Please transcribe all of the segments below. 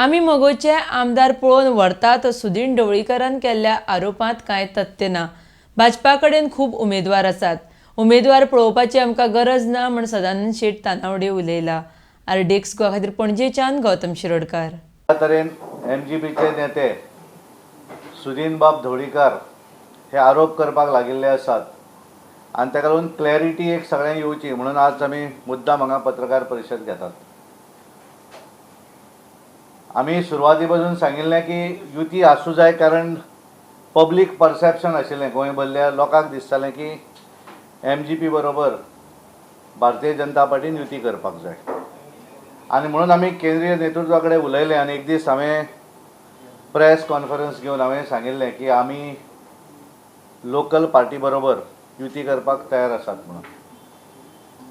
आमी मगोचे आमदार पळोवन व्हरतात. सुदीन ढवळीकरान केल्ल्या आरोपांत कांय तथ्य ना. भाजपा कडेन खूब उमेदवार आसात. उमेदवार पळोवपाची आमकां गरज ना म्हण सदानंद शेट तानावडे उलयला. आरडीएक्स गोवा खातीर पणजेच्यान गौतम शिरोडकार. ज्या तरेन एमजीपीचे नेते सुदीनबाब ढवळीकार हे आरोप करपाक लागिल्ले आसात आनी ताका लागून क्लॅरिटी एक सगळ्यांक येवची म्हणून आज आमी मुद्दाम हांगा पत्रकार परिशद घेतात. आमी सुरवाती पासून सांगिल्लें की युती आसूं जाय, कारण पब्लीक परसेप्शन आशिल्लें, गोंयभरल्या लोकांक दिसतालें की एमजीपी बरोबर भारतीय जनता पार्टीन युती करपाक जाय आनी म्हणून आमी केंद्रीय नेतृत्वा कडेन उलयले आनी एक दीस हांवें प्रेस कॉन्फरन्स घेवन हांवें सांगिल्लें की आमी लोकल पार्टी बरोबर युती करपाक तयार आसात म्हणून.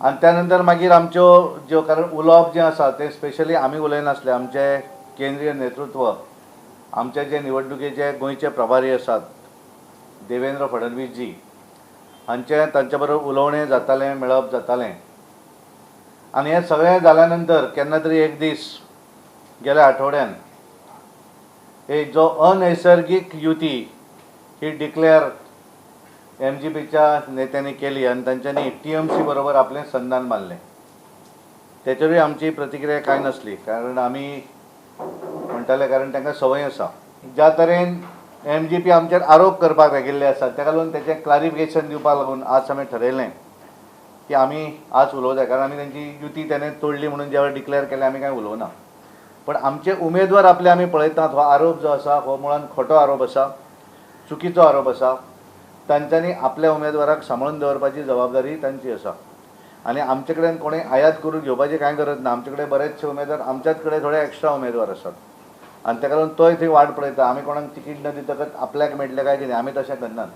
आनी त्या नंतर मागीर आमच्यो ज्यो, कारण उलोवप जें आसा तें स्पेशली आमी उलयनासले, आमचे केंद्रीय नेतृत्व, आमचे जे निवडणुकेचे गोंयचे प्रभारी आसात देवेंद्र फडणवीस जी हांचें तांचे बरोबर उलोवणें जातालें, मेळप जातालें. आनी हें सगळें जाल्या नंतर केन्ना तरी एक दीस गेल्या आठवड्यान एक जो अनैसर्गीक युती ही डिक्लेअर एमजीपीच्या नेत्यांनी केली आनी तांच्यांनी टीएमसी बरोबर आपलें संधान बांदलें. तेचेरूय आमची प्रतिक्रिया कांय नासली, कारण आमी म्हणटाले कारण तांकां संवय आसा. ज्या तरेन एमजीपी आमचेर आरोप करपाक लागिल्ले आसात ताका लागून तेचें क्लॅरिफिकेशन दिवपाक लागून आज आमी ठरयलें की आमी आज उलोवं जाय, कारण आमी तेंची युती तेणें तोडली म्हणून ज्या वेळार डिक्लेअर केलें आमी कांय उलोवना. पण आमचे उमेदवार आपले आमी पळयतात, हो आरोप जो आसा हो मुळान खोटो आरोप आसा, चुकीचो आरोप आसा. तांच्यांनी आपल्या उमेदवाराक सांबाळून दवरपाची जबाबदारी तांची आसा आनी आमचे कडेन कोणें आयात करून घेवपाची कांय गरज ना. आमचे कडेन बरेचशे उमेदवार, आमच्याच कडेन थोडे एक्स्ट्रा उमेदवार आसात आनी ताका लागून तोय थंय वाट पळयता आमी कोणाक तिकीट न दितकच आपल्याक मेळटलें काय कितें. आमी तशें करनात.